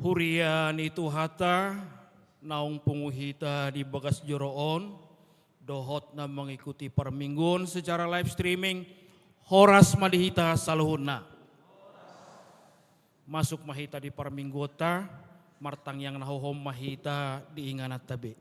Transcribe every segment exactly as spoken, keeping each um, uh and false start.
Huria ni Tuhanta, naung pungu hita di bagas joro on, dohot na mengikuti parmingguon secara live streaming, horas ma di hita saluhutna. Masuk ma hita di parmingguonta, martangiang na hohom ma hita di ingananta be.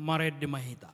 Marende ma hita.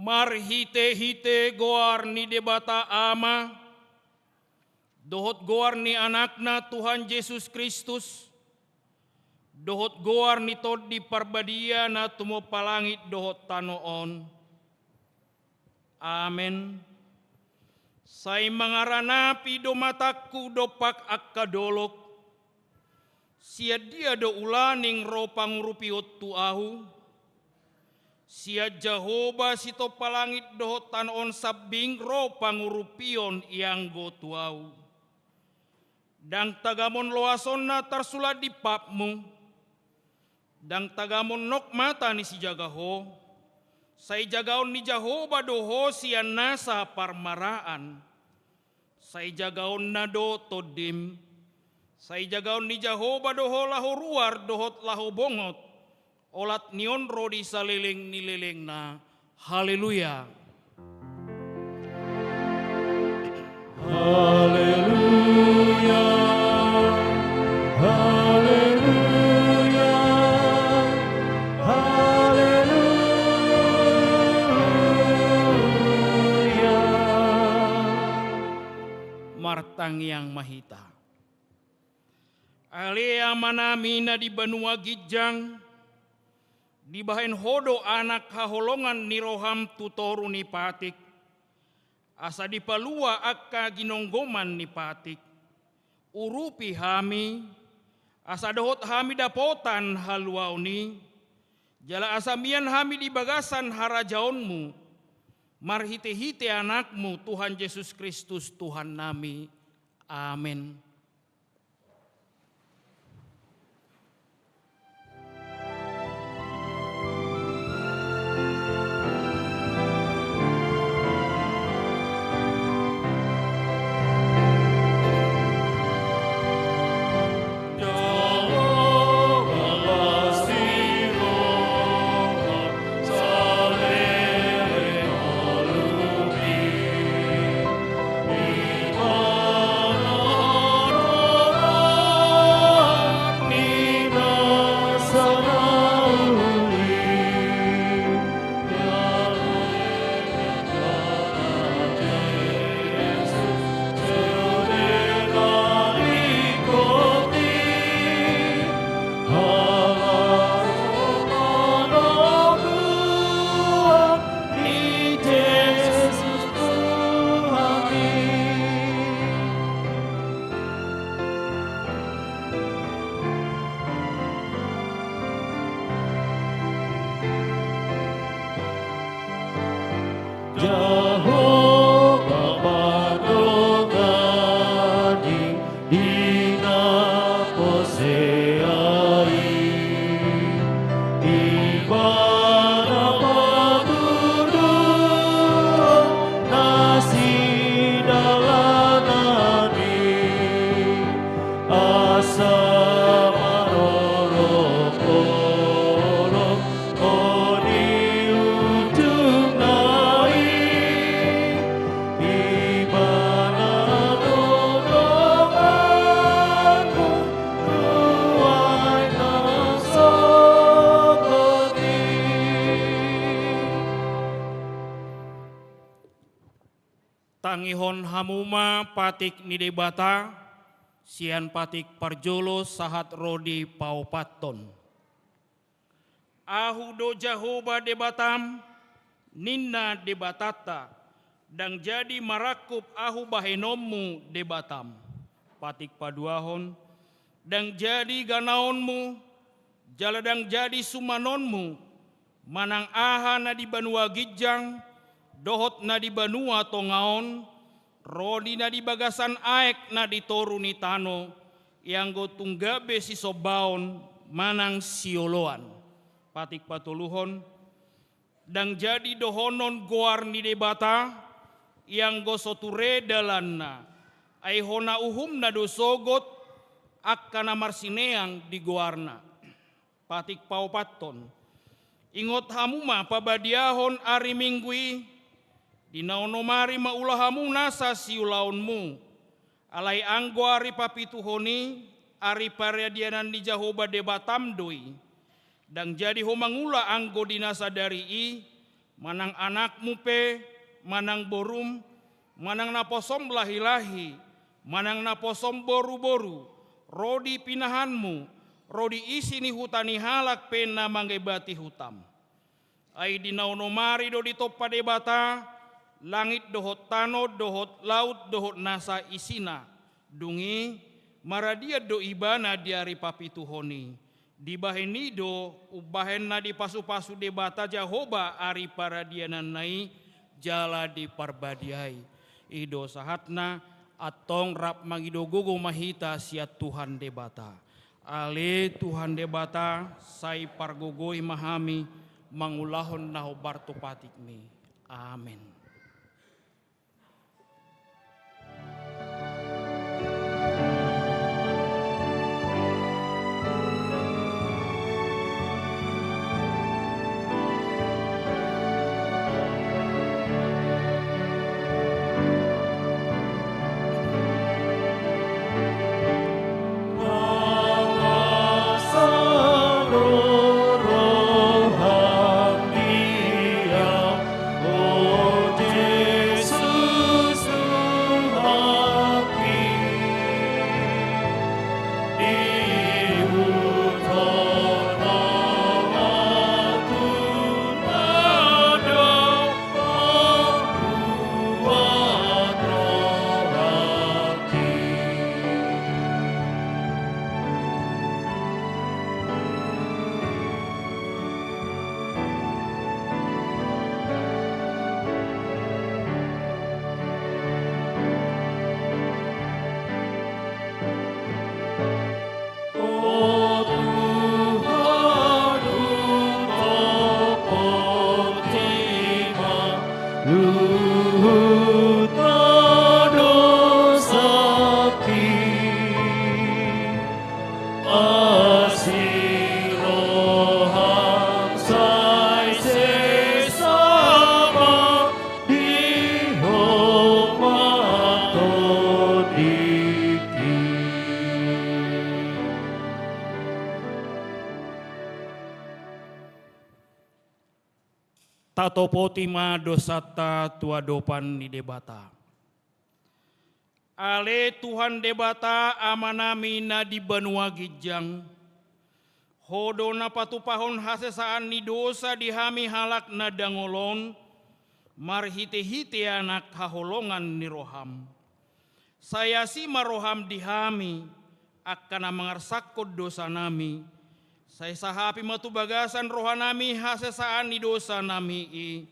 Marhitehite goar ni Debata Ama, dohot goar ni Anakna Tuhan Jesus Kristus, dohot goar ni Tondi Parbadia na tumompa langit dohot tano on. Amen. Sai mangaranapi do matangku dompak angka dolok, sian dia do ulaning ro pangurupion tu ahu? Sian Jahowa sitompa langit dohot tano on sambing ro pangurupion i anggo tu ahu. Ndang tagamon loasonna tarsulat di papmu, ndang tagamon nok mata ni sijaga ho, sai jagaon ni Jahowa do ho sian nasa parmaraan. Sai jagaonna do tondim, sai jagaon ni Jahowa do ho laho ruar dohot laho bongot, olat ni on ro di saleleng ni lelengna. Haleluya. Haleluya. Haleluya. Haleluya. Marta Martangiang ma hita. Ale Amanami na di banua ginjang, dibahen Ho do Anak haholongan ni roham tu toru ni patik, asa dipalua angka ginonggoman ni patik. Urupi hami, asa dohot hami dapotan haluaon i, jala asa mian hami di bagasan harajaonmu, marhitehite Anakmu Tuhan Jesus Kristus Tuhannami. Amen. Jahowa mandongani di na porsea i, Ibana patuduhon na sidalanan i, asa marolopolop Ho di ujungna i, Ibana do donganmu nuaeng nang sogot i. Tangihon hamu ma patik ni Debata, sian patik parjolo sahat ro di paopathon. Ahu do Jahowa Debatam, ninna Debatanta, ndang jadi marangkup Ahu bahenonmu Debatam. Patik paduahon, ndang jadi ganaonmu, jala ndang jadi sumanonmu, manang aha na di banua ginjang, dohot na di banua tonga on, ro di na di bagasan aek na di toru ni tano, ianggo tung gabe sisombaon manang sioloan. Patik patoluhon, ndang jadi dohonon goar ni Debata, ianggo so ture dalanna, ai hona uhumna do sogot angka na marsineang di goarna. Patik paopathon. Ingot hamu ma pabadiahon ari Minggu i, di na onom ari ma ula hamu nasa siulaonmu. Alai anggo ari papituhon i, ari paradianan ni Jahowa Debatam do i. Ndang jadi ho mangula anggo di na sadari i, manang anakmu pe, manang borum, manang naposom lahilahi, manang naposom boruboru, ro di pinahanmu, ro di isi ni huta ni halak pe na mangebati hutam. Ai di na onom ari do ditompa Debata langit dohot tano dohot laut dohot nasa isina. Dung i maradian do Ibana di ari papituhon i. Dibahen i do umbahen na dipasupasu Debata Jahowa ari paradiananna i jala diparbadiai. I do sahatna, antong rap mangido gogo ma hita sian Tuhan Debata. Ale Tuhan Debata, sai pargogoi ma hami mangulahon na hombar tu patikmi. Amen. Luhut ma dosangki. Asi roham sai sesa ma di Ho ma tondingki. Tatopoti ma dosanta tu adopan ni Debata. Ale Tuhan Debata, Amanami na di banua ginjang, Ho do na patupahon hasesaan ni dosa di hami halak na dangol on, marhitehite Anak haholongan ni roham. Sai asi ma roham di hami, angka na mangarsakkon dosanami. Sai sahapi ma tu bagasan rohanami hasesaan ni dosanami i.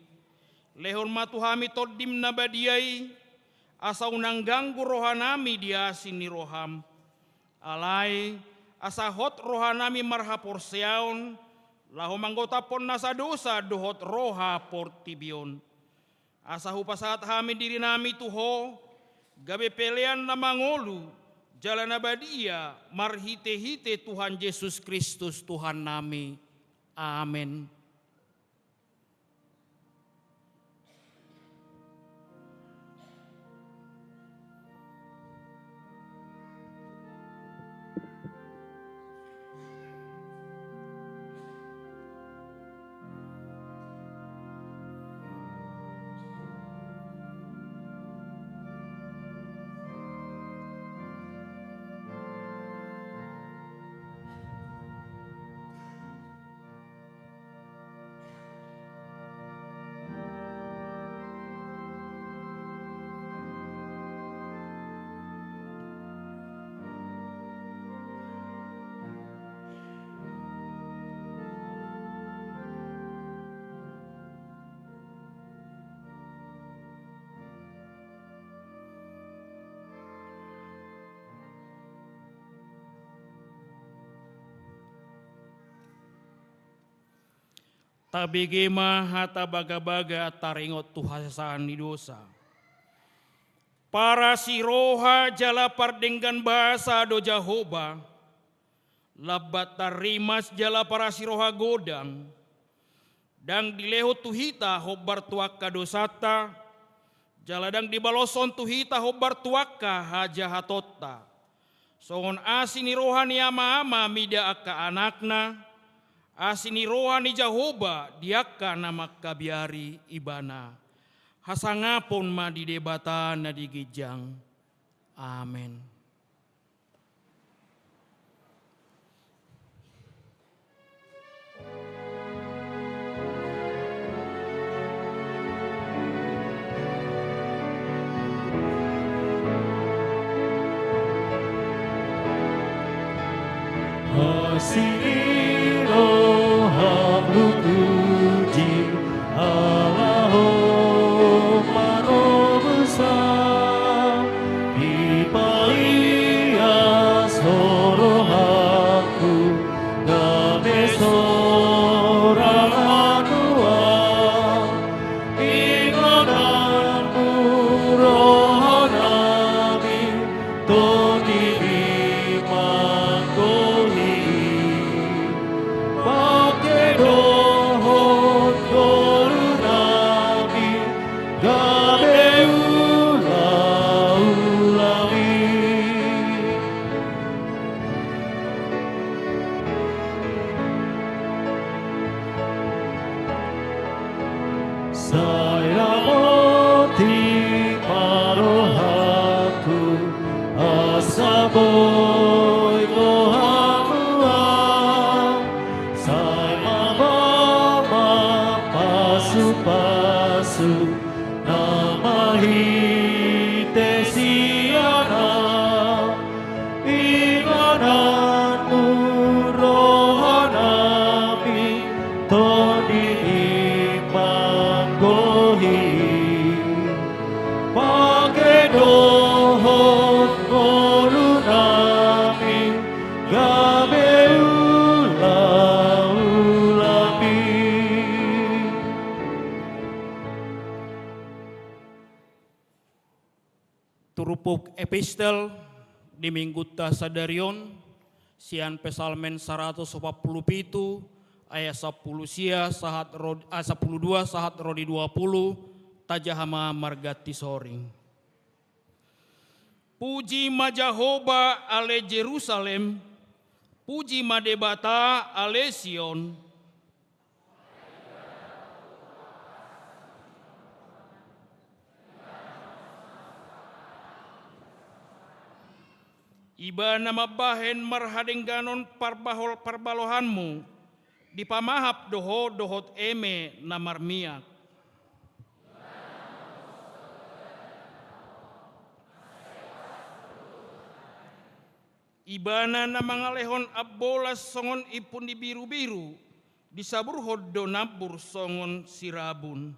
Lehon ma tu hami Tondim na badia i, asa unang ganggu rohanami di asi ni roham. Alai, asa hot rohanami marhaporseaon, laho manggotaphon nasa dosa dohot roha portibi on. Asa hupasahat hami dirinami tu Ho, gabe pelean na mangolu, jala na badia, marhitehite Tuhan Jesus Kristus Tuhannami. Amen. Tabege ma hata bagabaga taringot tu hasesaan ni dosa. Parasiroha jala pardenggan basa do Jahowa, lambat tarrimas jala parasiroha godang. Ndang dilehon tu hita hombar tu angka dosanta, jala ndang dibaloshon tu hita hombar tu angka hajahatonta. Songon asi ni roha ni ama-ama mida angka anakna, asi ni roha ni Jahowa di angka na mangkabiari ibana. Hasangapon ma di Debata na di ginjang. Amen. Asi ni roham hupuji, ala Ho ma roha. Dipaias Ho rohangku, gabe sorangan nuaeng. Inganan Ho rohanami, Tondi manggohi. Puk epistel di minggunta sadari on, sian Psalmen saratus opat pulu pitu, ayat sampulu sia sahat ro-, ah, sampulu dua sahat ro di dua pulu, tajaha ma marganti sori. Puji ma Jahowa ale Jerusalem, puji ma Debata ale Sion. Ibana mambahen marhadengganon parbahol-, parbalohanmu, dipamahap do ho dohot eme na marmiak. Ibana na mangalehon ambolas songon impun ni birubiru, disaburhon do nambur songon sirabun.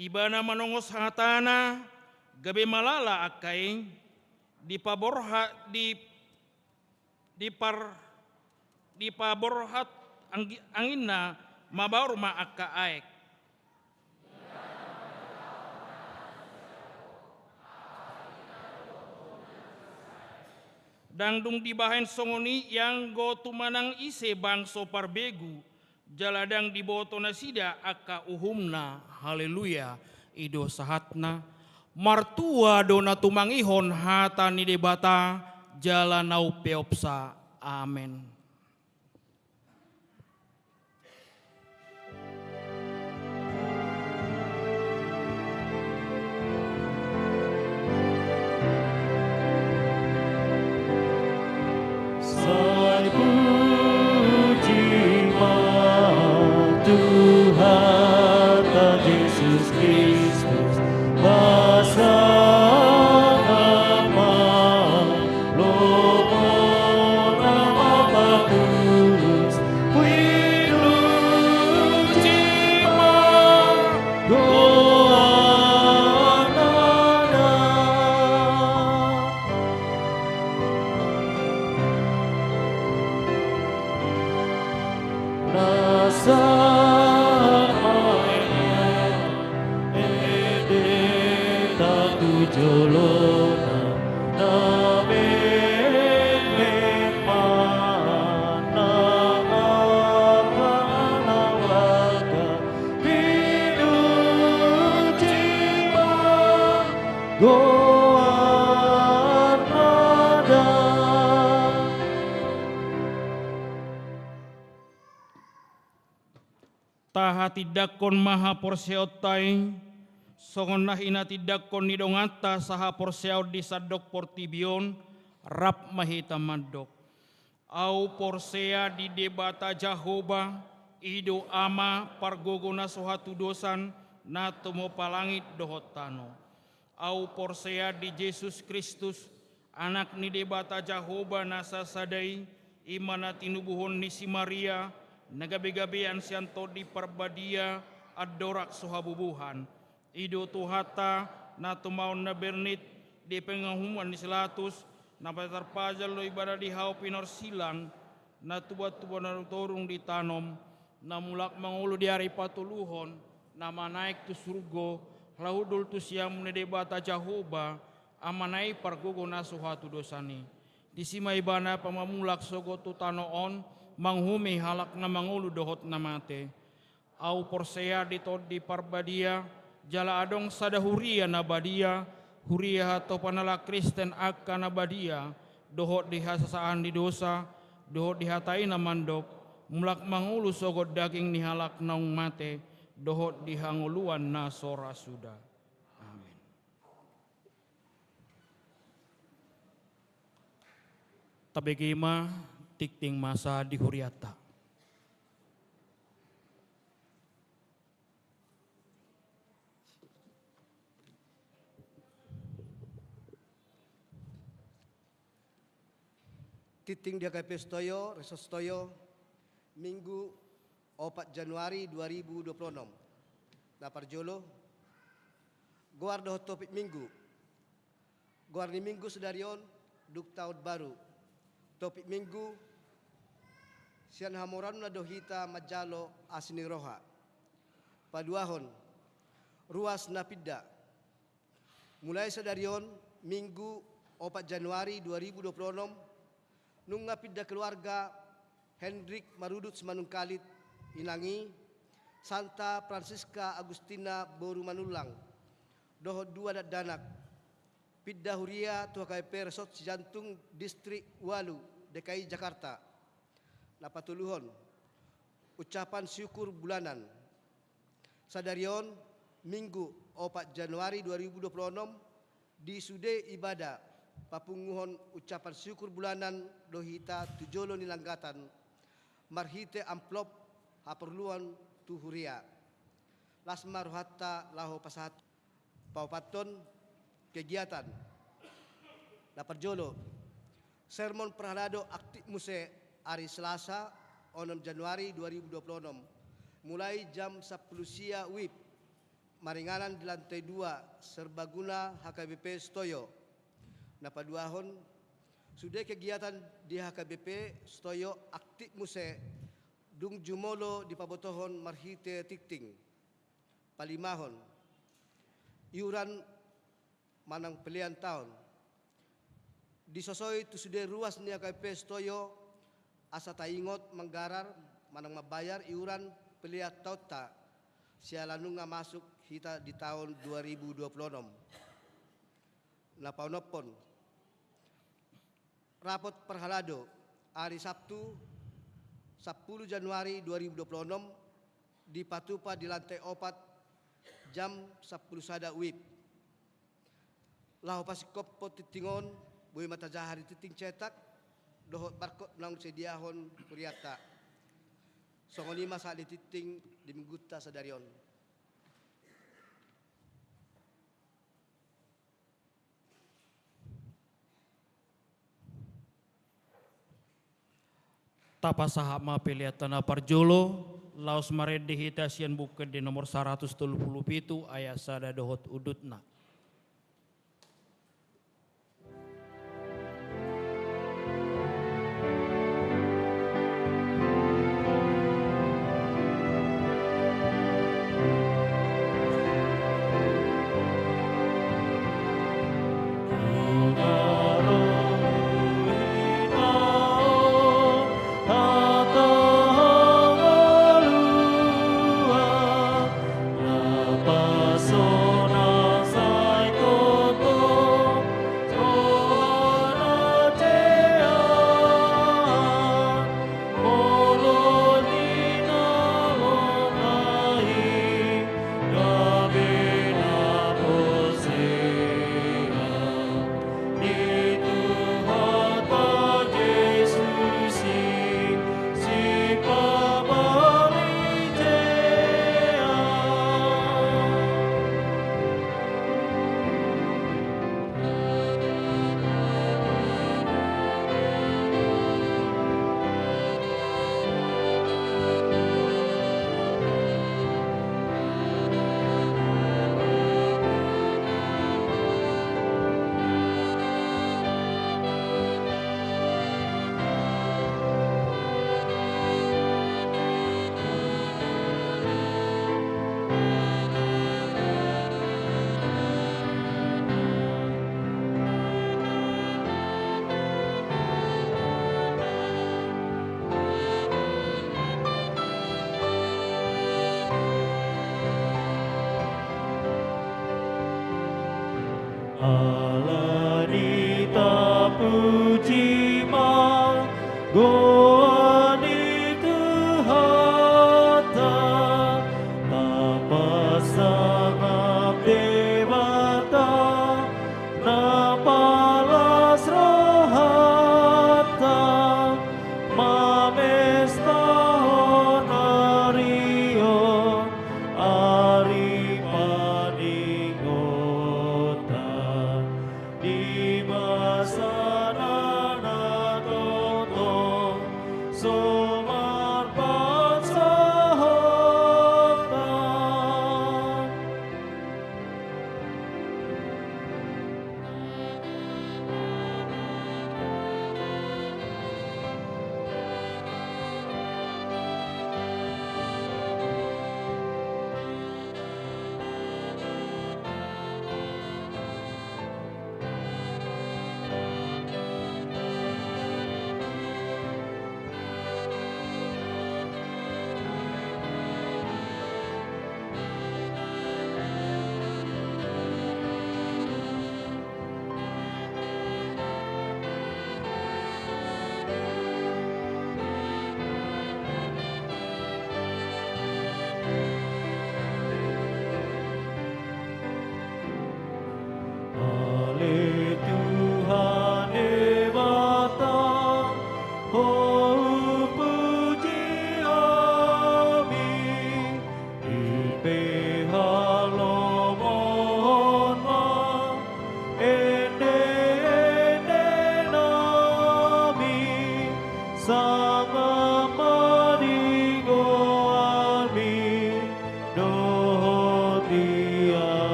Ibana manongos hatana, gabe malala angka i, dipaborha-, di-, dipar-, dipaborhat anggi-, anginna, mabaor ma angka aek. Ndang dung dibahen songon i ianggo tumanang ise bangso parbegu, jala ndang diboto nasida angka uhumna. Haleluya. I do sahatna. Martua do na tumangihon hata ni Debata, jala na umpeopsa. Amen. Sai puji ma Tuhanta Jesus Kristus, pasangap ma lomo na martulus, puji ma goarna. Na sahat ma ende tu jolona, na memeng ma na ngapa na warga, pinuji ma goarna da. Tahatindangkon ma haporseaonta i, songon na hinatindangkon ni donganta sahaporseaon di sandok portibi on, rap ma hita mandok. Au porsea di Debata Jahowa, i do Ama pargogo na so hatudosan, na tumompa langit dohot tano. Au porsea di Jesus Kristus, Anak ni Debata Jahowa na sasada i, i ma na tinubuhon ni si Maria, na gabegabean sian Tondi Parbadia, andorang so habubuhan. I do Tuhanta, na tumaon na bernit, di panguhuman ni si Latus, na patarpajal do Ibana di hau pinorsilang, na tubuan-tubuan na torung ditanom, na mulak mangolu di ari patoluhon, na manaek tu surgo, laho hundul tu siamun ni Debata Jahowa, Amana i pargogo na so hatudosan i. Disi ma Ibana pamamulak sogot tu tano on, manguhumi halak na mangolu dohot na mate. Au porsea di Tondi Parbadia, jala adong sada huria na badia, huria hatopan halak Kristen angka na badia, dohot di hasesaan ni dosa, dohot di hata i na mandok, mulak mangolu sogot daging ni halak naung mate, dohot di hangoluan na so ra suda. Amen. Tabege ma, tingting ma sahat di hurianta. Tingting di H K P Sitoyo, Reso Sitoyo, Minggu opat Januari dua ribu dua puluh enam. Na parjolo, goar dohot topik Minggu. Goar ni Minggu sadari on, dung taon baru. Topik Minggu, Sian hamoraonna do hita manjalo asi ni roha. Paduahon, ruas na pinda. Mulai sadari on, Minggu, opat Januari dua ribu dua puluh onom, nunga pinda keluarga Hendrik Marudut Simanungkalit, inang i, Santa Francisca Agustina boru Manullang, dohot dua dakdanak, pinda huria tu H K B P Resort Sijantung, Distrik Walu, D K I Jakarta. Na patoluhon, ucapan syukur bulanan. Sadari on, Minggu, opat Januari dua ribu dua puluh onom, di sude ibada, papunguhon ucapan syukur bulanan do hita tu jolo ni langgatan, marhite amplop haporluan tu huria. Las ma rohanta laho pasahat. Paopathon kegiatan. Na parjolo, sermon parhalado aktif muse ari Selasa, onom Januari dua ribu dua puluh onom, mulai jam sampulu sia WIB, maringanan di lantai dua serbaguna H K B P Setoyo. Na paduahon, sude kegiatan di H K B P Setoyo aktif muse, dung jumolo dipabotohon marhite tingting. Palimahon, iuran manang pelean taon. Disosoi tu sude ruas ni H K B P Setoyo, asa taingot manggarar manang mambayar iuran pelean taonta, siala nunga masuk hita di taon dua ribu dua puluh onom. Na paonomhon, rapot parhalado, ari Sabtu, sampulu Januari dua ribu dua puluh onom, dipatupa di lantai opat, jam sampulu sada WIB. Laho pasingkophon tingting on, boi ma tajaha di tingting cetak, dohot barcode naung disediahon hurianta. Songon i ma sahat ni tingting di Minggunta sadari on. Tapasahat ma peleanta na parjolo, laos marende hita sian Buku Ende nomor saratus tolu pulu pitu, ayat sada dohot undutna. Alani tapuji ma goar ni Tuhanta, na pasangap Debata, na palas rohanta, mamestahon ari on, ari paningotan.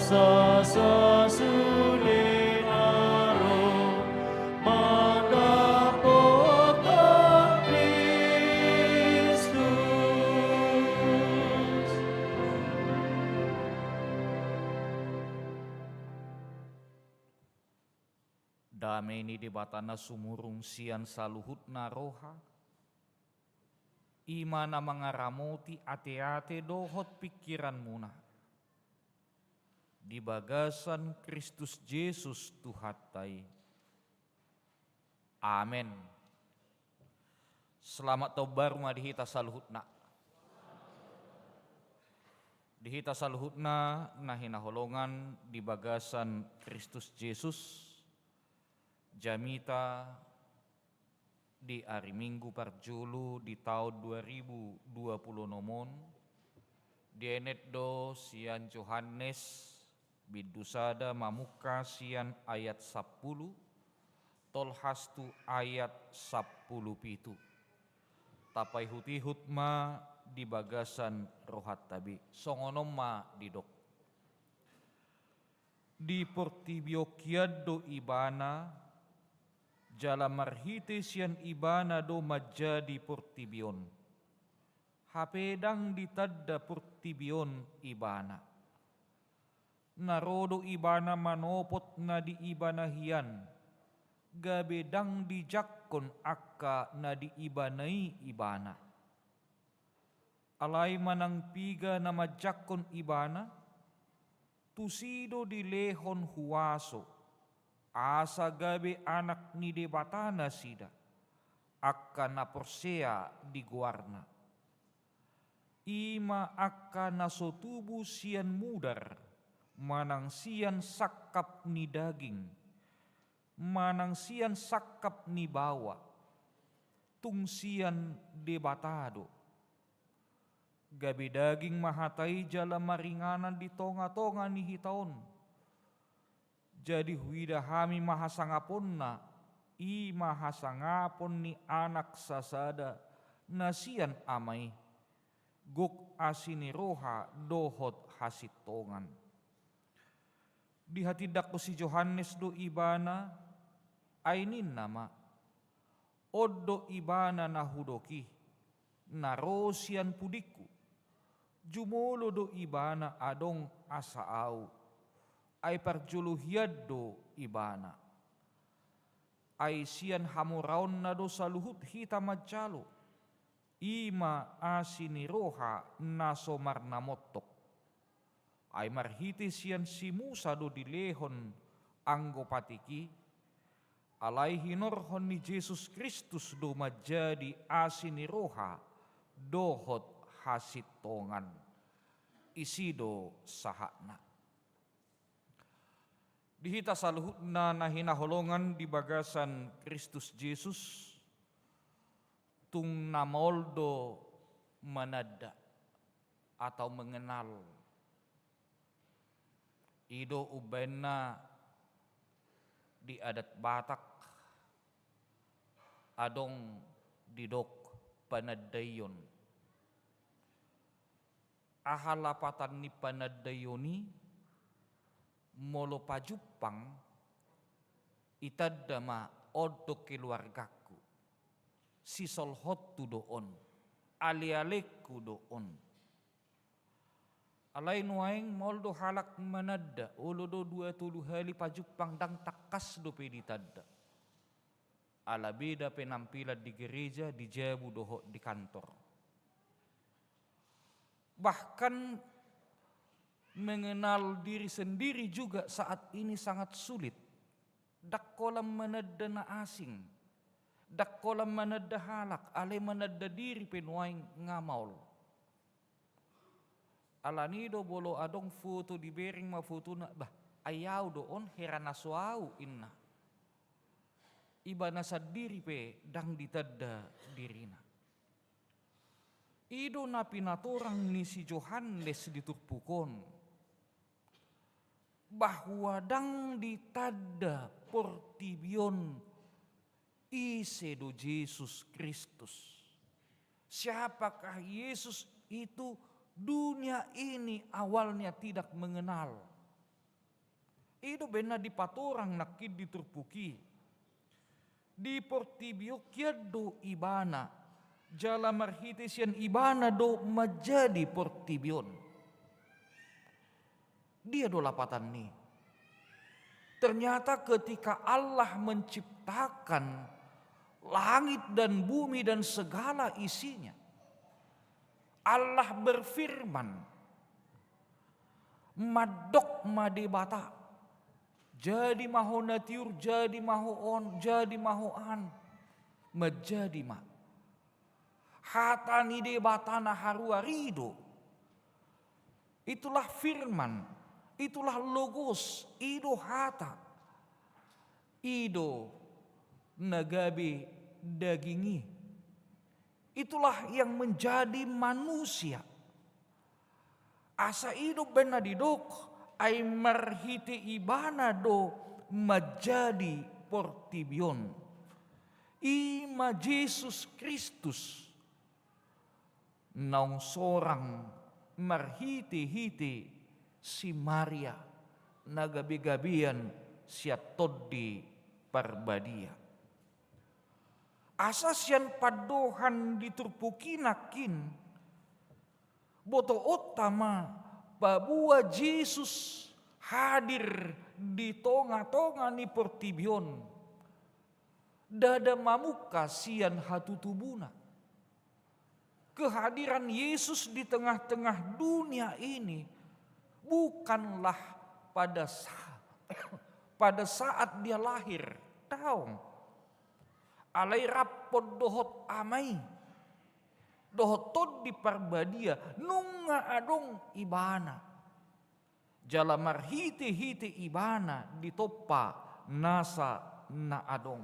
Sasasule na ro mandapothon Kristus. Dame ni Debata na sumurung sian saluhutna roha, i ma na mangaramoti ateate dohot pingkiranmuna di bagasan Kristus Jesus Tuhanta i. Amen. Selamat tahun baru ma di hita saluhutna. Di hita saluhutna na hinaholongan di bagasan Kristus Jesus, jamita di ari Minggu parjolo di taon dua ribu dua puluh onom on, dienet do sian Johannes bindu sada mamungka sian ayat sampulu, tolhas tu ayat sampulu pitu. Tapaihutihut ma di bagasan rohanta be. Songon on ma didok. Di portibi on hian do Ibana, jala marhite sian Ibana do manjadi portibi on. Hape ndang ditanda portibi on Ibana. Na ro do Ibana manopot na di Ibana hian, gabe ndang dijangkon angka na di Ibana i Ibana. Alai manang piga na manjangkon Ibana, tusi do dilehon huaso, asa gabe anak ni Debata nasida, angka na porsea di goarna. I ma angka na so tubu sian mudar, manang sian sangkap ni daging, manang sian sangkap ni baoa, tung sian Debata do. Gabe daging ma hata i jala maringanan di tongatonga ni hita on. Jadi huida hami ma hasangaponna, i ma hasangapon ni Anak sasada na sian Ama i, gok asi ni roha dohot hasintongan. Dihatindangkon si Johannes do Ibana, ai ninna ma, on do Ibana na hudok i, na ro sian pudingku. Jumolo do Ibana adong asa ahu, ai parjolo hian do Ibana. Ai sian hamoraonna do saluhut hita manjalo, i ma asi ni roha na so marnamontok. Ai marhite sian si Musa do dilehon anggo patik i, alai hinorhon ni Jesus Kristus do manjadi asi ni roha dohot hasintongan. Isi do sahatna. Di hita saluhutna na hinaholongan di bagasan Kristus Jesus, tung na maol do mananda atau mengenal. I do umbaenna di adat Batak adong didok panandaion. Aha lapatan ni panandaion i? Molo pajumpang, itanda ma on do keluargangku, sisolhothu do on, alealengku do on. Alai nuaeng maol do halak mananda, olo do dua tolu hali pajumpang ndang tangkas dope ditanda. Ala beda penampilan di gereja, di jabu dohot di kantor. Bahkan mengenal diri sendiri juga saat ini sangat sulit. Ndang holan mananda na asing, ndang holan mananda halak, alai mananda diri pe nuaeng nga maol. Alani do molo adong foto dibereng ma fotona, bah, ai ahu do on, hera na so ahu, inna. Ibana sandiri pe ndang ditanda dirina. I do na pinatorang ni si Johannes di turpuk on, bahwa ndang ditanda portibi on ise do Jesus Kristus. Siapakah Yesus itu, dunia ini awalnya tidak mengenal. I do umbahen na dipatorang nangkin di turpuk i. Di portibi on hian do Ibana, jala marhite sian Ibana do manjadi portibi on. Dia do lapatan ni? Ternyata ketika Allah menciptakan langit dan bumi dan segala isinya, Allah berfirman, mandok ma Debata, jadi ma ho na tiur, jadi ma ho on, jadi ma ho an. Manjadi ma. Hata ni Debata na haruari do. Itulah firman, itulah logos, i do hata, i do na gabe daging i. Itulah yang menjadi manusia. Asa i do umbahen na didok, ai marhite Ibana do manjadi portibi on. I ma Jesus Kristus, naung sorang marhite-hite si Maria, na gabe-gabean sian Tondi Parbadia. Asa sian pandohan di turpuk i nangkin, botoonta ma paboa Jesus hadir di tonga-tonga ni portibi on, ndada mamungka sian hatutubuna. Kehadiran Yesus di tengah-tengah dunia ini bukanlah pada sa-, pada saat Dia lahir, daong. Alai rap dohot Ama i, dohot Tondi Parbadia, nunga adong Ibana. Jala marhite-hite Ibana ditompa nasa na adong.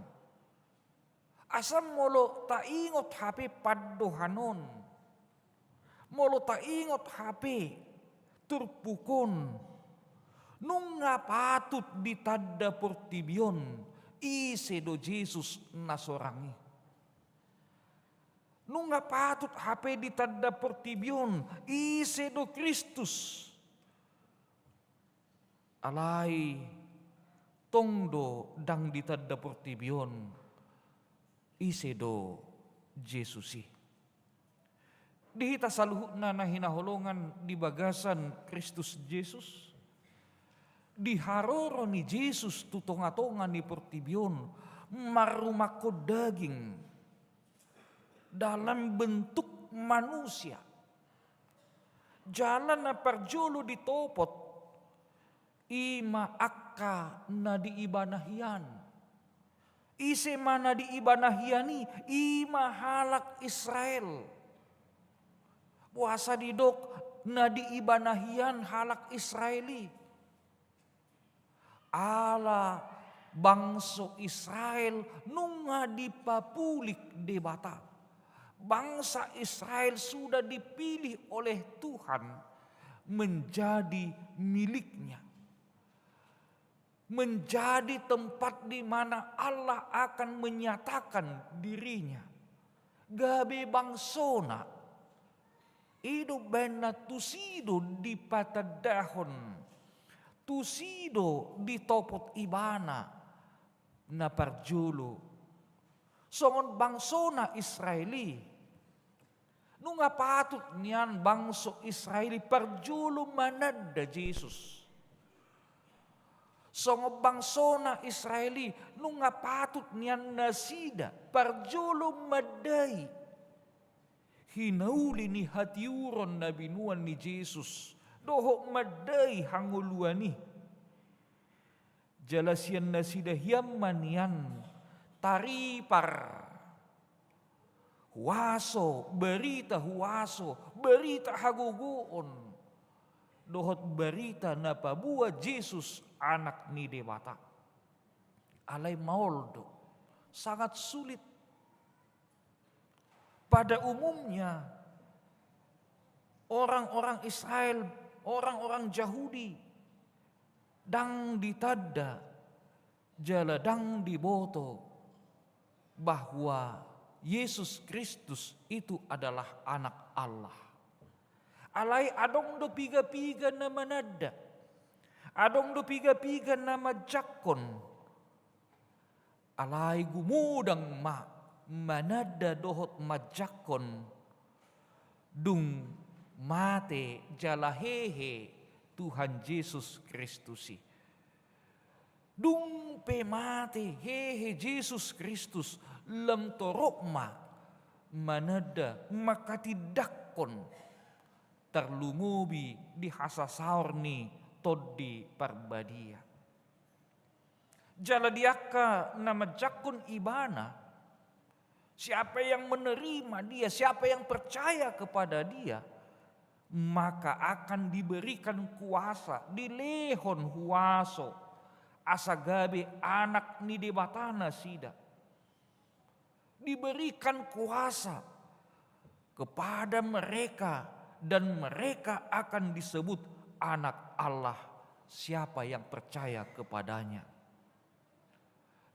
Asa molo taingot hape pandohan on, molo taingot hape turpuk on, nunga patut ditanda portibi on ise do Jesus na sorang i. Nunga patut hape ditanda portibi on ise do Kristus. Alai tong do ndang ditanda portibi on ise do Jesus i. Di hita saluhutna na hinaholongan di bagasan Kristus Jesus, di haroro ni Jesus tu tonga-tonga ni portibi on marrumanghon daging dalam bentuk manusia. Jala na parjolo ditopot, i ma angka na di Ibana hian. Ise ma na di Ibana hian i? I ma halak Israel. Boasa didok na di Ibana hian halak Israel i? Ala bangso Israel nunga dipapulik Debata. Bangsa Israel sudah dipilih oleh Tuhan menjadi miliknya, menjadi tempat di mana Allah akan menyatakan dirinya. Gabe bangsona. I do umbahen na tusi do dipatandahon, tusi do ditopot Ibana na parjolo. Songon bangsona Israel i, nunga patut nian bangso Israel i parjolo mananda Jesus. Songon bangsona Israel i, nunga patut nian nasida parjolo mandai hinauli ni hatiuron na binoan ni Jesus dohot mandai hangoluan i. Jala sian nasida hian ma nian taripar huaso, barita huaso, barita hagogoon, dohot barita na paboa Jesus Anak ni Debata. Alai maol do, sangat sulit. Pada umumnya, orang-orang Israel, orang-orang Jahudi, ndang ditanda jala ndang diboto bahwa Yesus Kristus itu adalah Anak Allah. Alai adong do piga-piga na mananda. Adong do piga-piga na manjangkon, alai gumodang ma mananda dohot manjangkon dung mate jala hehe Tuhan Jesus Kristus i. Dung pe mate hehe Jesus Kristus, lam torop ma mananda mangkatindangkon, tarlumobi di hasasaor ni Tondi Parbadia. Jala di angka na manjangkon ibana, siapa yang menerima dia, siapa yang percaya kepada dia, maka akan diberikan kuasa, dilehon huaso, asa gabe anak ni Debata nasida. Diberikan kuasa kepada mereka, dan mereka akan disebut anak Allah, siapa yang percaya kepada-Nya.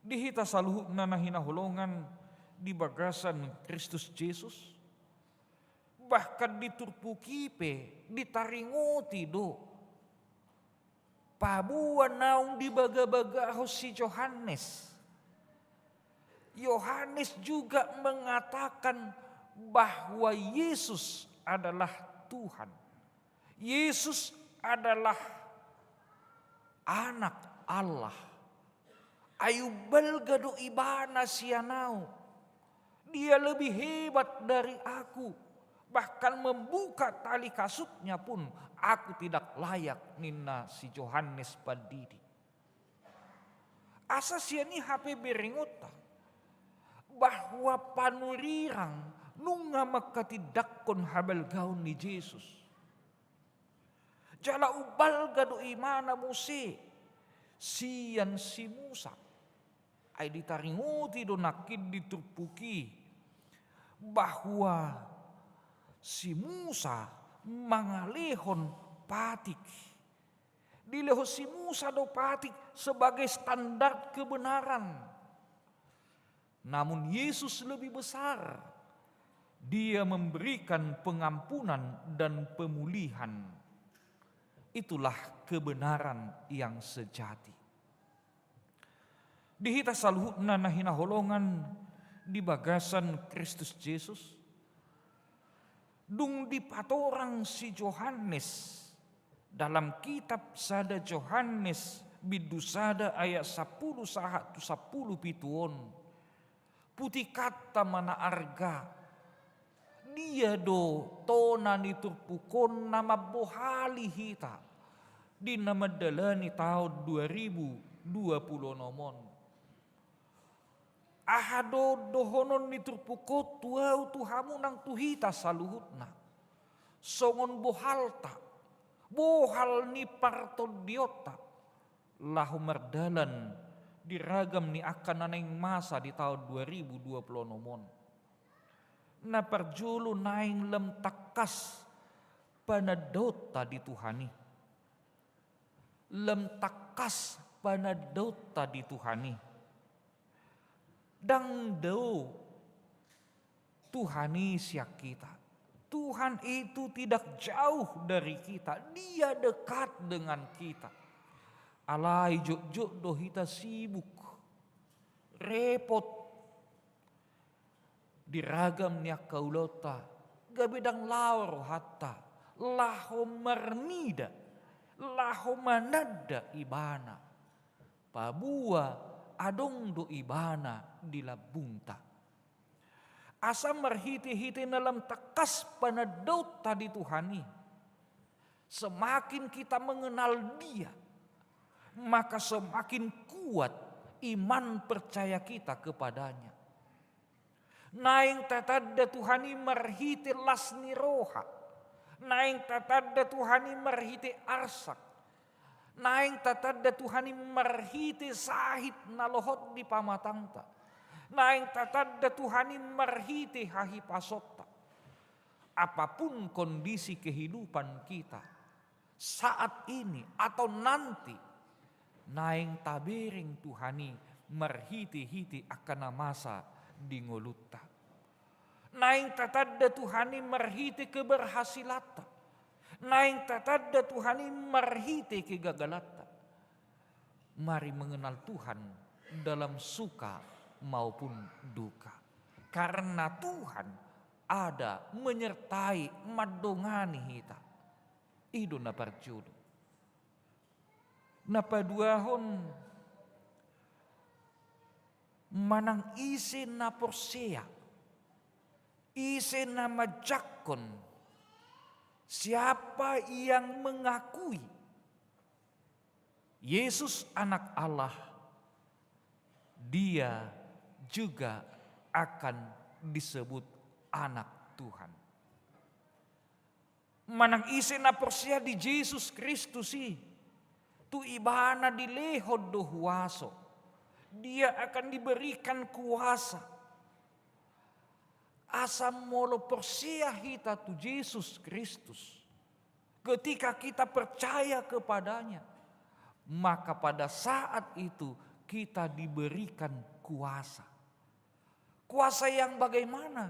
Di hita saluhutna na hinaholongan di bagasan Kristus Jesus, bahkan di turpuk i pe ditaringoti do paboa naung dibagabagahon si Johannes. Johannes juga mengatakan bahwa Yesus adalah Tuhan. Yesus adalah Anak Allah. Ai umbalga do Ibana sian ahu. Dia lebih hebat dari aku. Bahkan membuka tali kasut-Nya pun aku tidak layak, ninna si Johannes Pandidi. Asa sian i hape berengonta bahwa panurirang nunga mangkatindangkon habalgaon ni Jesus. Jala umbalga do Ibana muse sian si Musa. Ai ditaringoti do nangkin di turpuk i bahwa si Musa mangalehon patik. Dilehon si Musa do patik sebagai standar kebenaran. Namun Yesus lebih besar. Dia memberikan pengampunan dan pemulihan. Itulah kebenaran yang sejati. Di hita saluhutna na hinaholongan di bagasan Kristus Jesus, dung dipatorang si Johannes dalam kitab sada Johannes bindu sada ayat sampulu sahat tu sampulu pitu on, putikanta ma na arga. Dia do tona ni turpuk on na mambohali hita di na mandalani taon dua ribu dua pulu onom on. Aha do dohonon ni turpuk on tu ahu, tu hamu nang tu hita saluhutna? Songon bohalta, bohal ni partondionta, laho mardalan di ragam ni angka na naeng masa di taon dua ribu dua pulu onom on. Na parjolo naeng lam tangkas panandaonta di Tuhan i. Lam tangkas panandaonta di Tuhan i. Ndang dao Tuhan i sian hita. Tuhan itu tidak jauh dari kita, Dia dekat dengan kita. Alai jotjot do hita sibuk, repot di ragam ni angka ulaonta, gabe ndang lao rohanta laho marnida, laho mananda Ibana. Paboa adong do Ibana di lambungta. Asa marhitehite na lam tangkas panandaonta di Tuhan i, semakin kita mengenal Dia, maka semakin kuat iman percaya kita kepada-Nya. Naeng tatanda Tuhan i marhite las ni roha. Naeng tatanda Tuhan i marhite arsak. Naeng tatanda Tuhan i marhite sahit na lohot di pamatangta. Naeng tatanda Tuhan i marhite hahipasonta. Apapun kondisi kehidupan kita, saat ini atau nanti, naeng tabereng Tuhan i marhitehite angka na masa di ngolunta. Naeng tatanda Tuhan i marhite keberhasilanta. Naeng tatanda Tuhan i marhite kegagalanta. Mari mengenal Tuhan dalam suka maupun duka. Karena Tuhan ada menyertai, mandongani hita. I do na parjolo. Na paduahon, manang ise na porsea, ise na manjangkon, siapa yang mengakui Yesus Anak Allah, dia juga akan disebut anak Tuhan. Manang ise na porsea di Jesus Kristus i, tu ibana dilehon do huaso. Dia akan diberikan kuasa. Asa molo porsea hita tu Jesus Kristus, ketika kita percaya kepadanya, maka pada saat itu kita diberikan kuasa. Kuasa yang bagaimana?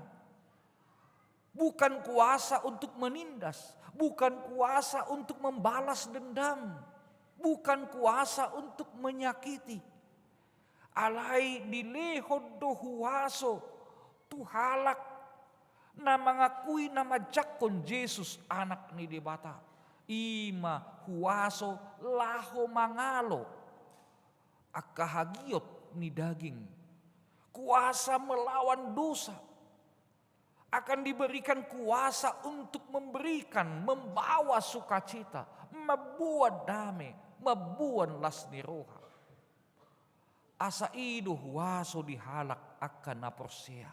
Bukan kuasa untuk menindas, bukan kuasa untuk membalas dendam, bukan kuasa untuk menyakiti. Alai dilehon do huaso tu halak na mangakui, na manjangkon Jesus Anak ni Debata. I ma huaso laho mangalo angka hagiot ni daging, kuasa melawan dosa. Akan diberikan kuasa untuk memberikan, membawa sukacita, mamboan dame, mamboan las ni roha. Asa i do huaso di halak angka na porsea.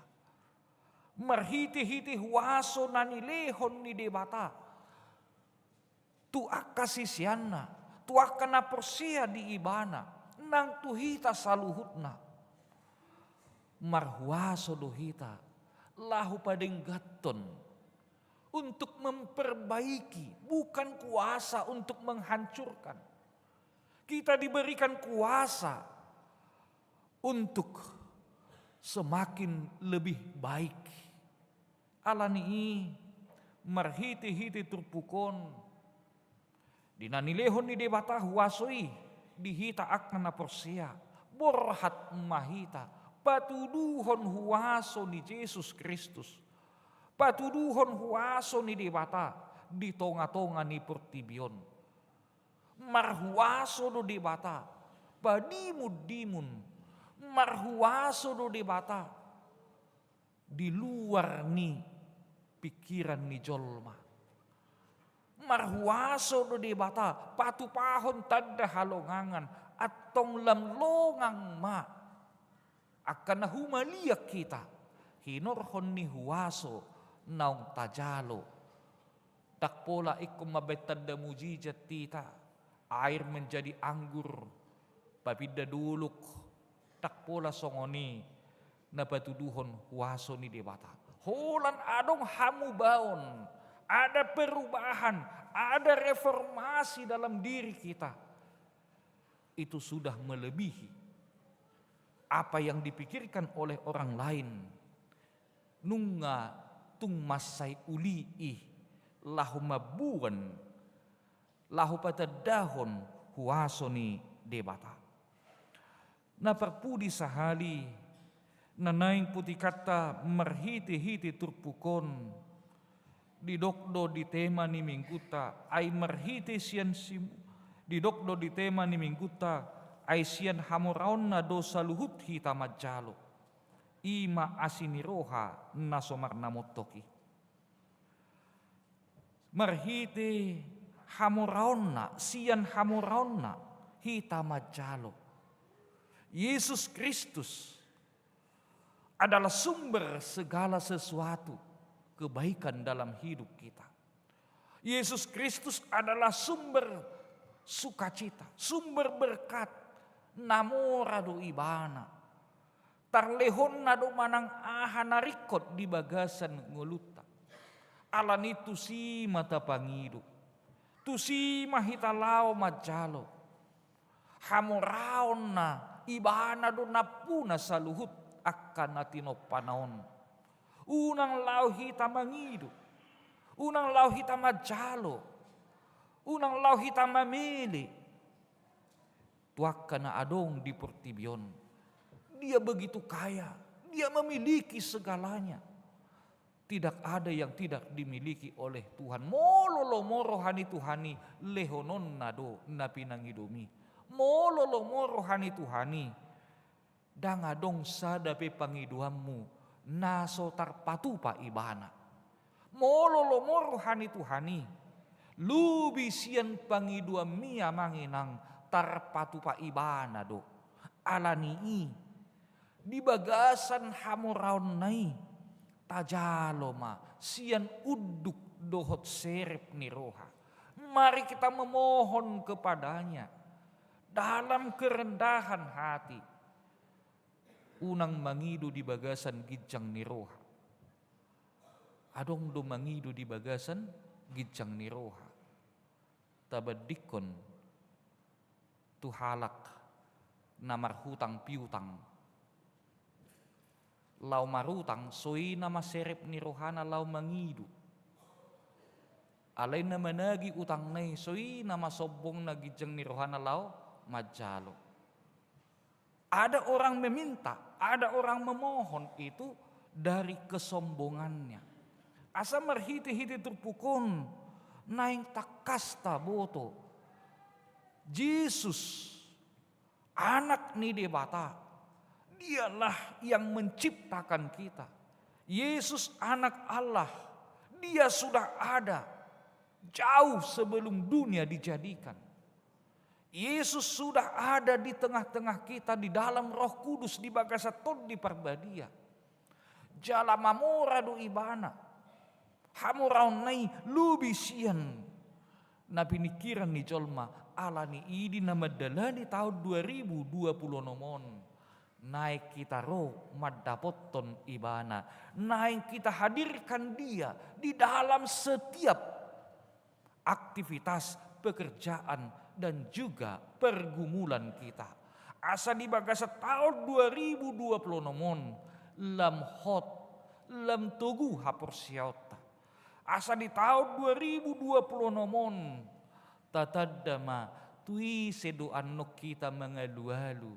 Marhitehite huaso na nilehon ni Debata tu angka siseanna, tu angka na porsea di ibana, nang tu hita saluhutna. Marhuaso do hita laho padengganhon, untuk memperbaiki, bukan kuasa untuk menghancurkan. Kita diberikan kuasa untuk semakin lebih baik. Alani i, marhitehite turpuk on, di na nilehon ni Debata huaso i di hita angka na porsea, borhat ma hita patuduhon huaso ni Jesus Kristus, patuduhon huaso ni Debata di tongatonga ni portibi on. Marhuaso do Debata padimundimun, marhuaso do Debata di luar ni pikiran ni jolma. Marhuaso do Debata patupahon tanda halongangan, antong lam longang ma angka na humaliang hita hinorhon ni huaso naung tajalo. Ndang pola ingkon mambaen tanda mujizat hita, air menjadi anggur, papinda dolok, ndang pola songon i na patuduhon huaso ni Debata. Holan adong hamubaon, ada perubahan, ada reformasi dalam diri kita, itu sudah melebihi apa yang dipikirkan oleh orang lain. Nunga tung mansai uli i laho mamboan, laho patandahon huaso ni Debata. Na parpudi sahali, na naeng putikanta marhitehite turpuk on, didok do di tema ni minggunta, ai marhite sian si-, didok do di tema ni minggunta, ai sian hamoraonna do saluhut hita manjalo. I ma asi ni roha na so marnamontok i. Marhite hamoraonna, sian hamoraonna hita manjalo. Yesus Kristus adalah sumber segala sesuatu kebaikan dalam hidup kita. Yesus Kristus adalah sumber sukacita, sumber berkat, na mora do Ibana. Tarlehonna do manang aha na ringkot di bagasan ngolunta. Alani tusi ma tapangido, tusi ma hita laho manjalo. Hamoraonna Ibana do nampuna saluhut angka na tinompana on. Unang laho hita mangido, unang laho hita manjalo, unang laho hita mamele. tu angka na adong di portibi on. Dia begitu kaya, dia memiliki segalanya. Tidak ada yang tidak dimiliki oleh Tuhan. Molo lomo roha ni Tuhan i, lehononna do na pinangidomi. Molo lomo roha ni Tuhan i, ndang adong sada pe pangidoanmu na so tarpatupa Ibana. Molo lomo roha ni Tuhan i, lobi sian pangidoanmi amang inang, tarpatupa Ibana do. Alani i, di bagasan hamoraonna i, tajalo ma sian unduk dohot serep ni roha. Mari kita memohon kepada-Nya dalam kerendahan hati. Unang mangido di bagasan ginjang ni roha. Adong do mangido di bagasan ginjang ni roha. Tabandingkon tu halak na marhutang piutang. Laho marutang, so i nama serep ni rohana laho mangido. Alai na managi utangna i, so i nama sombongna, ginjang ni rohana laho manjalo. Ada orang meminta, ada orang memohon, itu dari kesombongannya. Asa marhite-hite turpuk on, naeng tangkas taboto, Jesus, Anak ni Debata, Dialah yang menciptakan kita. Yesus Anak Allah, Dia sudah ada jauh sebelum dunia dijadikan. Yesus sudah ada di tengah-tengah kita di dalam Roh Kudus di bagasan Tondi Parbadia. Jala mamora do Ibana. Hamoraonna i lobi sian na piningkiran ni jolma. Alani i, di na mandalani taon dua ribu dua puluh onom on, naeng hita ro mandapothon Ibana. Naeng hita hadirkan Dia di dalam setiap aktivitas, pekerjaan, dan juga pergumulan kita. Asa di bagasan taon dua ribu dua puluh onom on, lam hot, lam togu haporseaonta. Asa di taon dua ribu dua puluh onom on, tatanda ma tu ise do annon hita mangalualu.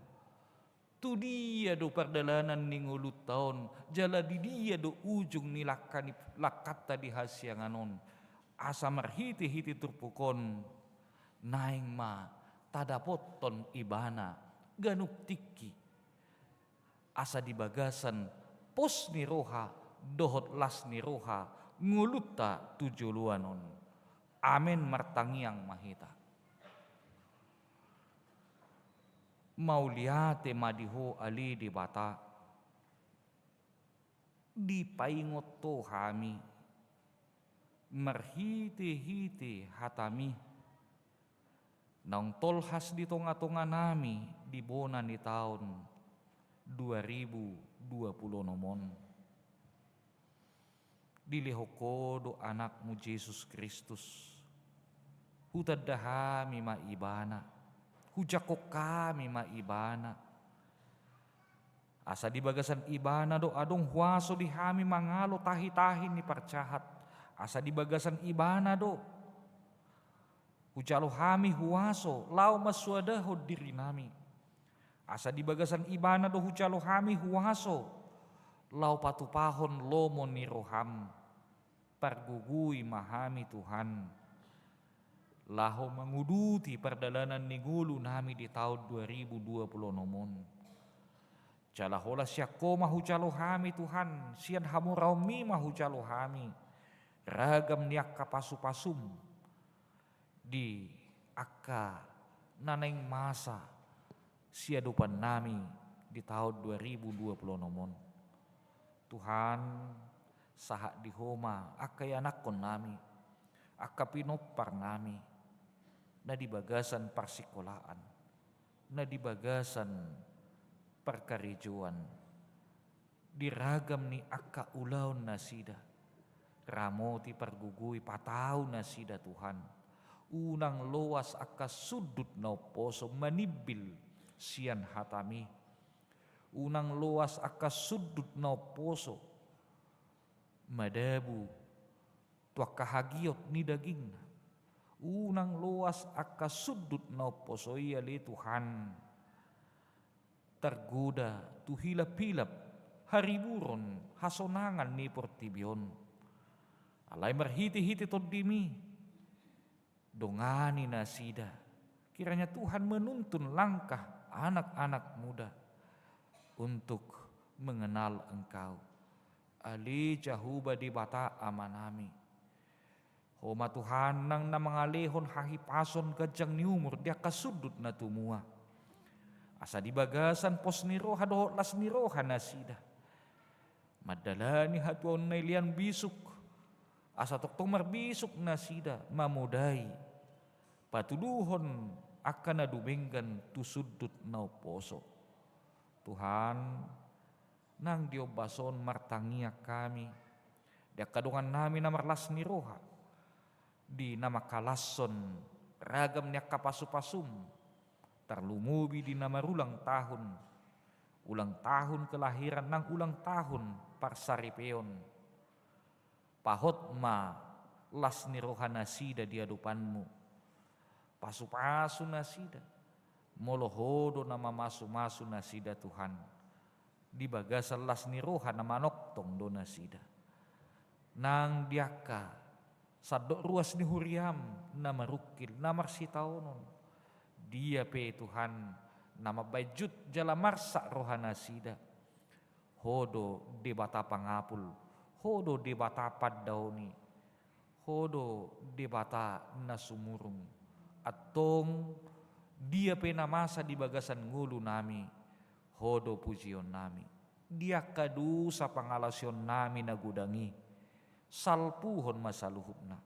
Tu dia do pardalanan ni ngolunta on, jala di dia do ujung ni langka ni, langkanta di hasiangan on. Asa marhite-hite turpuk on, naeng ma tadapothon Ibana ganup tingki. Asa di bagasan pos ni roha dohot las ni roha ngolunta tu joloan on. Amen. Martangiang ma hita. Mauliate ma di Ho ale Debata, dipaingot Ho hami marhite-hite hataMi, naung tolhas di tonga-tonga nami di bona ni taon dua ribu dua puluh onom on. Dilehon Ho do AnakMu Jesus Kristus. Hutanda hami ma Ibana, hujangkon hami ma Ibana. Asa di bagasan Ibana do adong huaso di hami mangalo tahi-tahi ni parjahat. Asa di bagasan Ibana do hujalo hami huaso laho mansoadahon diri nami. Asa di bagasan Ibana do hujalo hami huaso laho patupahon lomo ni rohaM. Pargogoi ma hami Tuhan, laho manguduti pardalanan ni ngolu nami di taon dua ribu dua puluh onom on. Jala holan sian Ho ma hujalo hami Tuhan, sian hamoraonMi ma hujalo hami ragam ni angka pasu-pasuM di angka na naeng masa siadopan nami di taon dua ribu dua puluh onom on. Tuhan, sahat di Ho ma angka ianakhon nami, angka pinompar nami, na di bagasan parsikolaan, na di bagasan parkarejoan, di ragam ni angka ulaon nasida. Ramoti, pargogoi, patau nasida Tuhan. Unang loas angka sundut na umposo manimbil sian hataMi. Unang loas angka sundut na umposo madabu tu angka hagiot ni dagingna. Unang loas angka sundut na umposo i ale Tuhan, targoda tu hilap-hilap hariburon hasonangan ni portibi on. Alai marhite-hite TondiMi, dongani nasida. Kiranya Tuhan menuntun langkah anak-anak muda untuk mengenal Engkau. Ale Jahowa Debata Amanami, Ho ma Tuhan nang na mangalehon hahipason ganjang ni umur di angka sundut na tumua. Asa di bagasan pos ni roha dohot las ni roha nasida mandalani hatuaon na ilean bisuk, asa tongtong marbisuk nasida mamodai, patuduhon angka na dumenggan tu sundut na umposo. Tuhan, nang di ombas on martangiang hami di angka dongannami na marlas ni roha, di na mangkalashon ragam ni angka pasu-pasum, tarlumobi di na marulang tahun, ulang tahun kelahiran nang ulang tahun parsaripeon. Pahot ma las ni roha nasida di adopanMu. Pasu-pasu nasida, molo Ho do na mamasu-masu nasida Tuhan. Di bagasan las ni roha na manongtong do nasida. Nang di angka sandok ruas ni huriaM na marungkil, na marsitaonon, dia pe Tuhan na mambaen jut jala marsak roha nasida, Ho do Debata pangapul, Ho do Debata pandaoni, Ho do Debata na sumurung. Antong dia pe na masa di bagasan ngolunami, Ho do pujionnami. Di angka dosa pangalaosionnami na godang i, salpuhon ma saluhutna.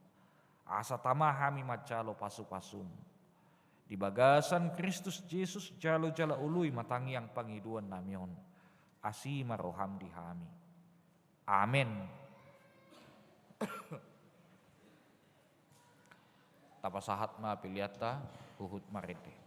Asa tama hami manjalo pasu-pasuM. Di bagasan Kristus Jesus jalo jala oloi ma tangiang pangidoannami on. Asi ma rohaM di hami. Amen. Tapasahat ma peleanta, huhut marende.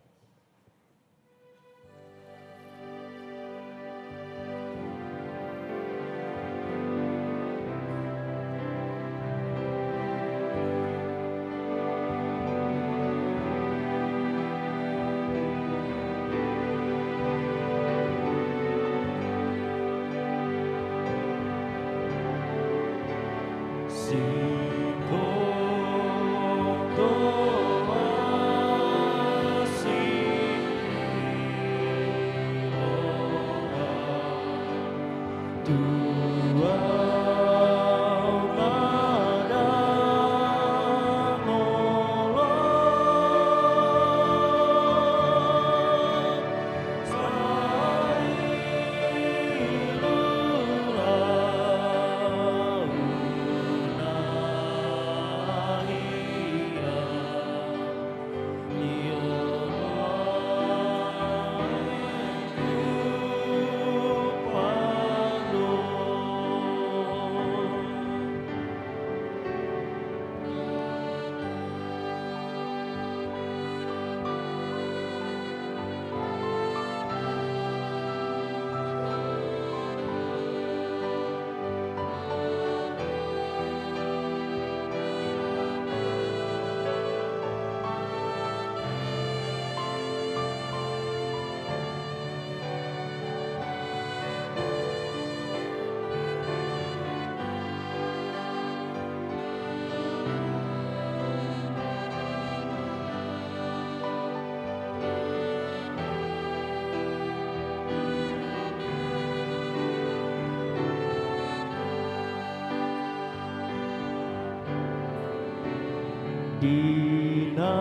Di na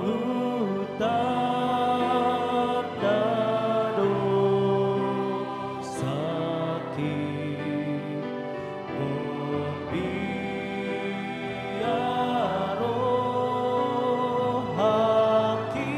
hutanda do sakit, umbiar rohangki.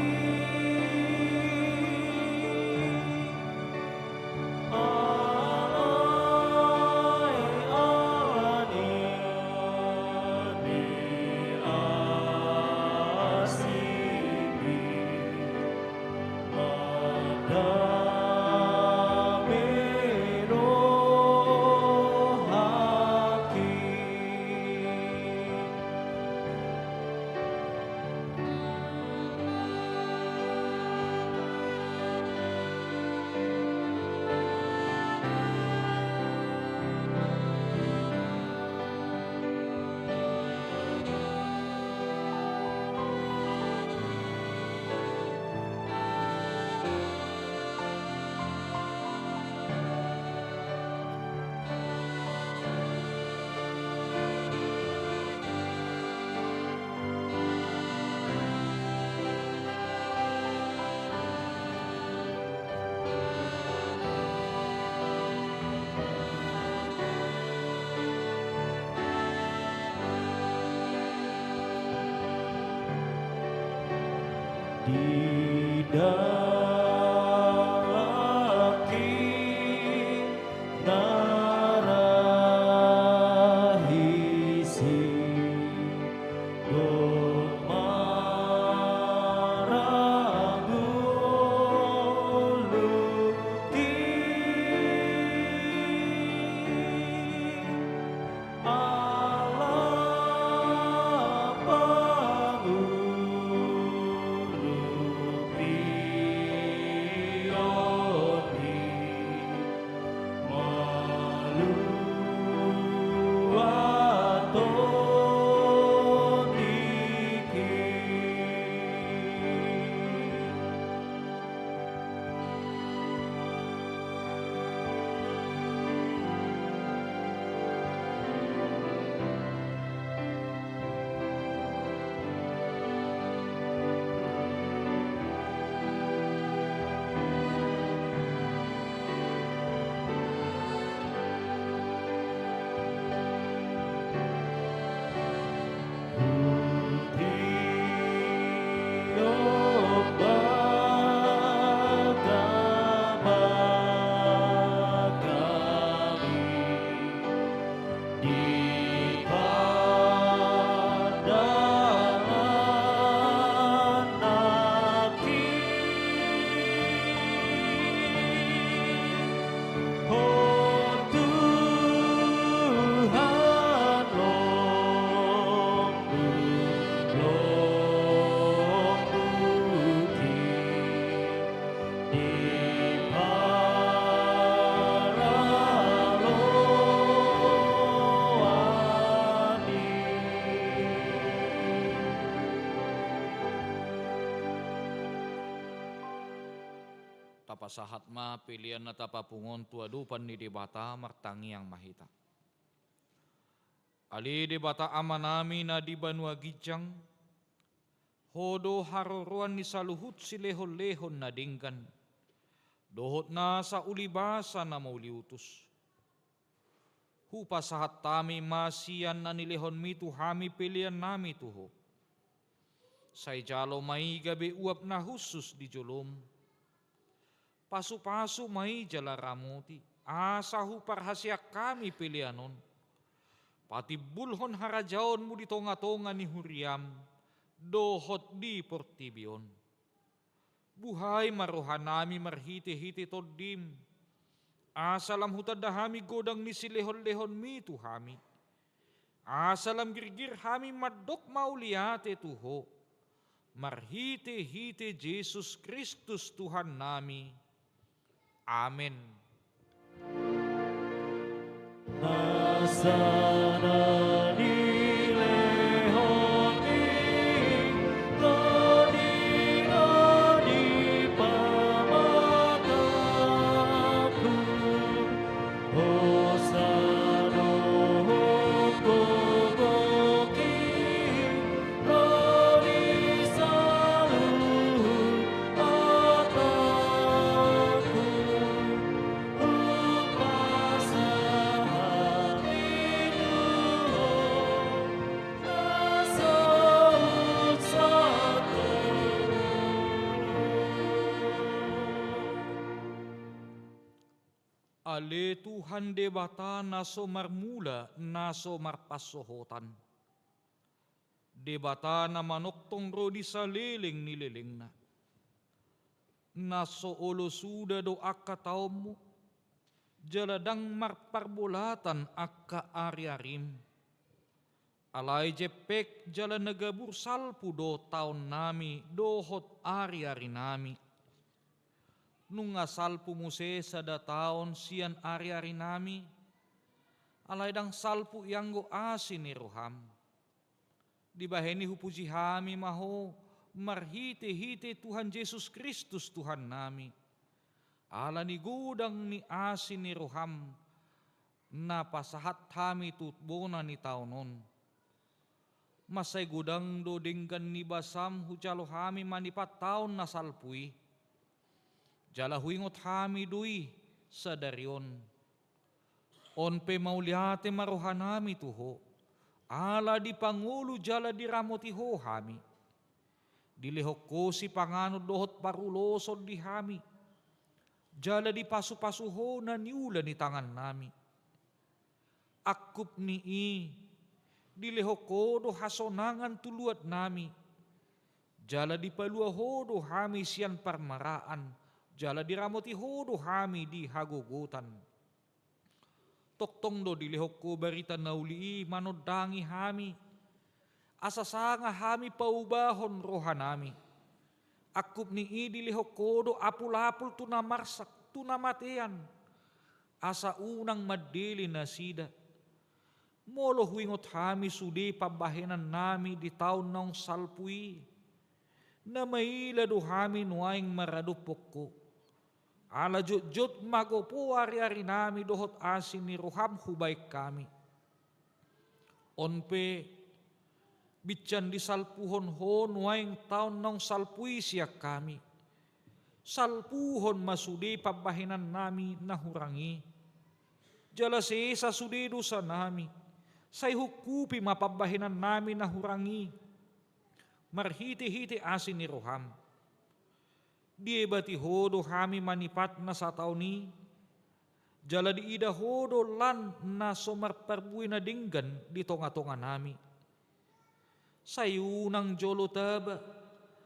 Daging na ra hisi dohot maranguluti ala pangurupionni malua tondingki. Ho Tuhan lombuk, lombuk i di paraloan i. Tapasahat ma pelean na tapapungu on tu adopan ni Debata, martangiang ma hita. Ale Debata Amanami na di banua ginjang, Ho do haroroan ni saluhut silehonlehon na denggan, dohot nasa ulibasa na mauliutus. Hupasahat hami ma sian na nilehonmi tu hami peleannami tu Ho. Sai jalo ma i gabe uap na hushus di jolom. Pasupasu ma i jala ramoti, asa huparhaseang hami pelean on, patimbulhon harajaonmu di tongatonga ni huriam dohot di portibi on. Buhai ma rohanami marhitehite Tondim, asa lam hutanda hami godang ni silehonlehonmi tu hami, asa lam girgir hami mandok mauliate tu Ho, marhitehite Jesus Kristus Tuhannami. Amen. Nasa na nilehonmi, na di, na di pamatangku, Hosa dohot gogoki, ro di saluhut atangku, hupasahat i tu Ho na saut santongudung. Ale Tuhan Debata na so marmula, na so marpansohotan, Debata na manongtong ro di saleleng ni lelengna, na so olo suda do angka taonmu, jala ndang marparbolatan angka ariarim. Alai jempek jala na gabur salpu do taonnami dohot ariarinami. Nunga salpu muse sada taon sian ariarinami, alai ndang salpu ianggo asi ni roham. Dibahen i hupuji hami ma Ho marhitehite Tuhan Jesus Kristus Tuhannami, ala ni godang ni asi ni roham, na pasahat hami tu bona ni taon on. Mansai godang do denggan ni basam hujalo hami manipat taon na salpu i. Jala huingot hami do i sadari on. On pe mauliate ma rohanami tu Ho, ala dipangolu jala diramoti Ho hami. Dilehon Ho sipanganon dohot paruloson di hami, jala dipasupasu Ho na niula ni tangannami. Angkup ni i, dilehon Ho do hasonangan tu luatnami, jala dipalua Ho do hami sian parmaraan, jala diramoti Ho do hami di hagogotan. Tongtong do dilehon Ho barita na uli i manondangi hami, asa sanga hami paubahon rohanami. Angkup ni i, dilehon Ho do apulapul tu na marsak, tu na matean, asa unang mandele nasida. Molo huingot hami sude pambahenannami di taon naung salpu i, na maila do hami nuaeng maradophon Ho. Ala jotjot magopo ariarinami dohot asi ni roham hubaen hami. On pe, binsan disalpuhon Ho nuaeng taon naung salpu i sian hami. Salpuhon ma sude pambahenannami na hurang i. Jala sesa sude dosanami, sai ungkupi ma pambahenannami na hurang i marhitehite asi ni roham. Diebati Ho do hami manipat na sataon i, jala diida Ho do lan na so marparbue na denggan di tongatonganami. Sai unang jolo taba,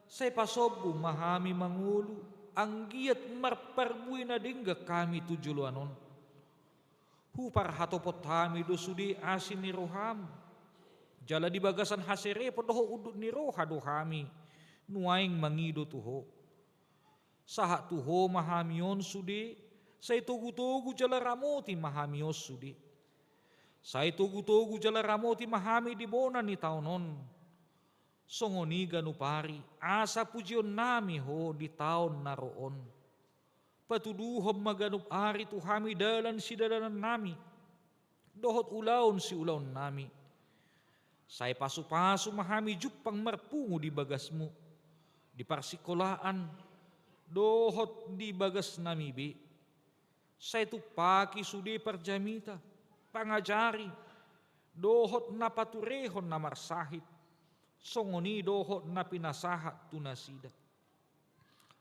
sai pasombu ma hami mangolu, anggiat marparbue na denggan hami tu joloan on. Huparhatopot hami do sude asi ni roham, jala di bagasan haserepon dohot unduk ni roha do hami nuaeng mangido tu Ho. Sahat tu Ho ma hami on sude, sai togutogu jala ramoti ma hami on sude. Sai togutogu jala ramoti ma hami di bona ni taon on. Songon i ganup ari, asa pujionnami Ho di taon na ro on. Patuduhon ma ganup ari tu hami dalan sidalanannami dohot ulaon siulaonnami. Sai pasupasu ma hami jumpang marpungu di bagasmu, di parsingkolaan dohot di bagasnami be. Sai tumpaki sude parjamita, pangajari, dohot na paturehon na marsahit, songon i dohot na pinasahat tu nasida.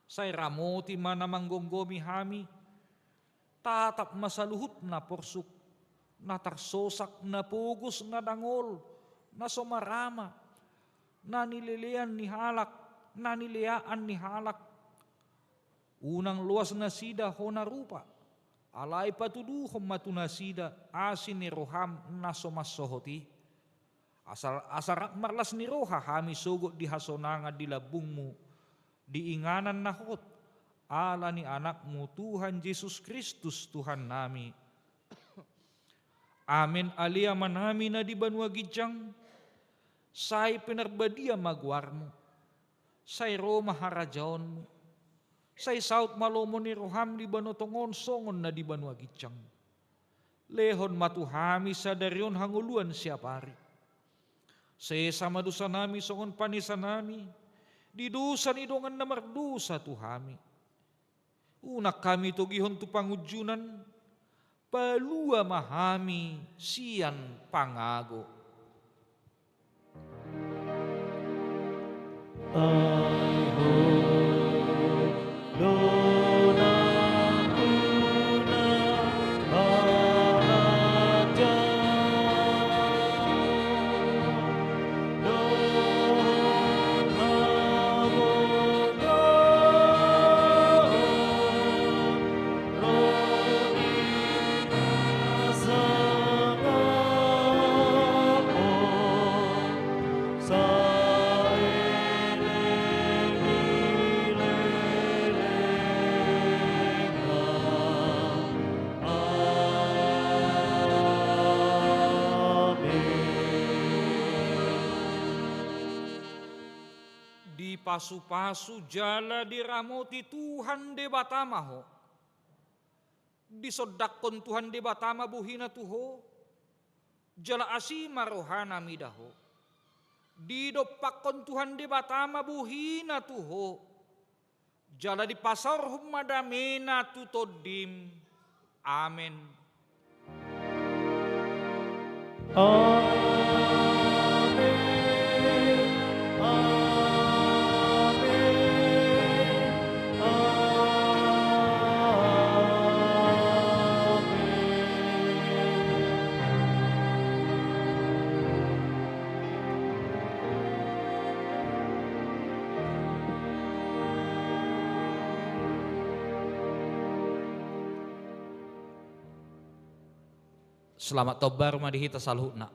Sai ramoti ma na manggomgomi hami, tatap ma saluhutna porsuk, na tarsosak, na pogos, na dangol, na so marama, na nilelean ni halak, na nileaan ni halak. Unang loas nasida hona rupa, alai patuduhon ma tu nasida asi ni roham na so mansohot i. Asa, asa rap marlas ni roha hami sogot di hasonangan di lambungmu, di inganan na hot, ala ni Anakmu Tuhan Jesus Kristus Tuhannami. Amen. Ale Amanami na di banua ginjang, sai pinarbadia ma goarmu, sai ro ma harajaonmu, sai saut ma lomo ni roham di banua tonga on songon na di banua ginjang. Lehon ma tu hami sadari on hangoluan siapari. Sesa ma dosanami songon panesanami di dosa ni dongan na mardosa tu hami. Unang hami togihon tu pangunjunan, palua ma hami sian pangago. Dipasupasu jala diramoti Tuhan Debata ma ho. Disondangkon Tuhan Debata ma bohina tu ho, jala asi ma rohana mida ho. Didompakkon Tuhan Debata ma bohina tu ho, jala dipasaorhon ma damena tu tondim. Amen. Amen. Amen. Selamat tahun baru ma di hita saluhutna.